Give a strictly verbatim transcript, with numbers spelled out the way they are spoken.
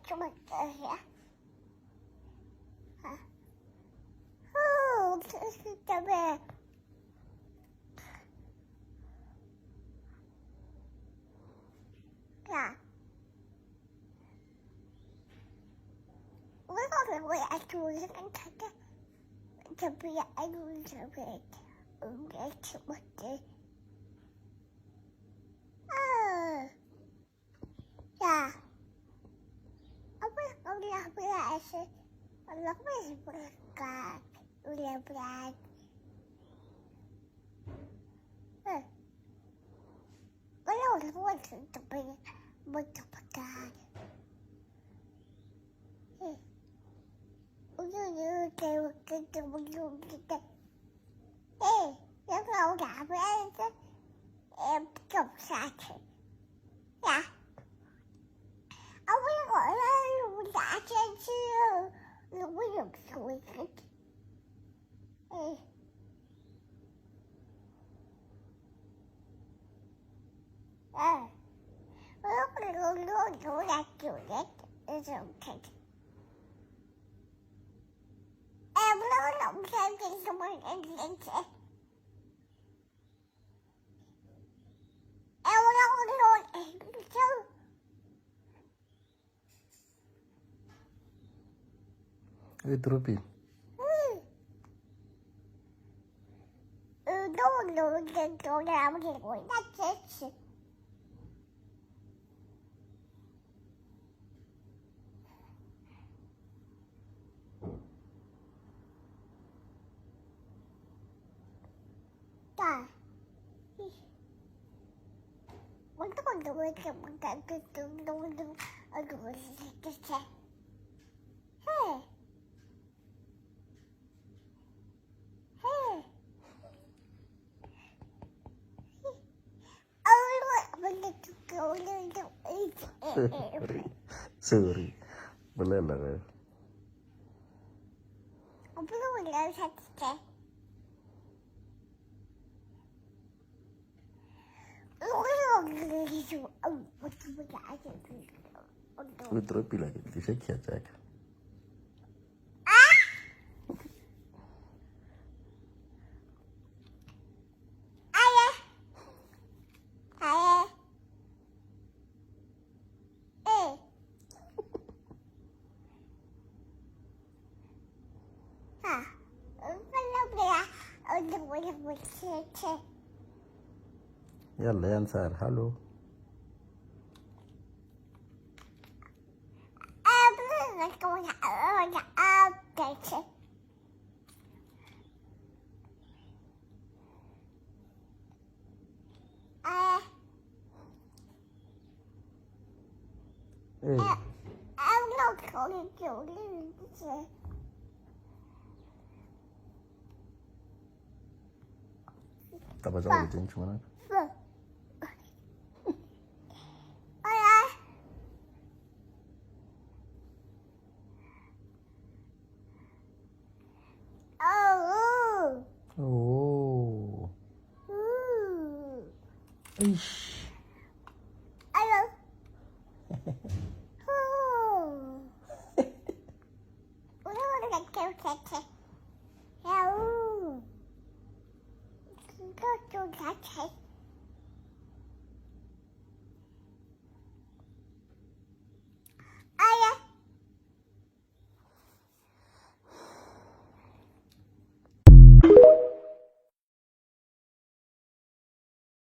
Kòmantè a. Ooh, se, se, se, ya. Mwen pa vle voye ak ou, mwen pa vle voye ak ou, mwen pa vle voye ak ou. Ah. Ya. Apa, apa, apa, apa, apa, apa, apa, apa, apa, apa, Li twoupi. Sorry. Sorry. Mwen la la. Li twoupi la, li fè kèt ak. Yalla, yan sar, hallo. Hey. Tapa sa wè ten chou nan. Oh. Eish.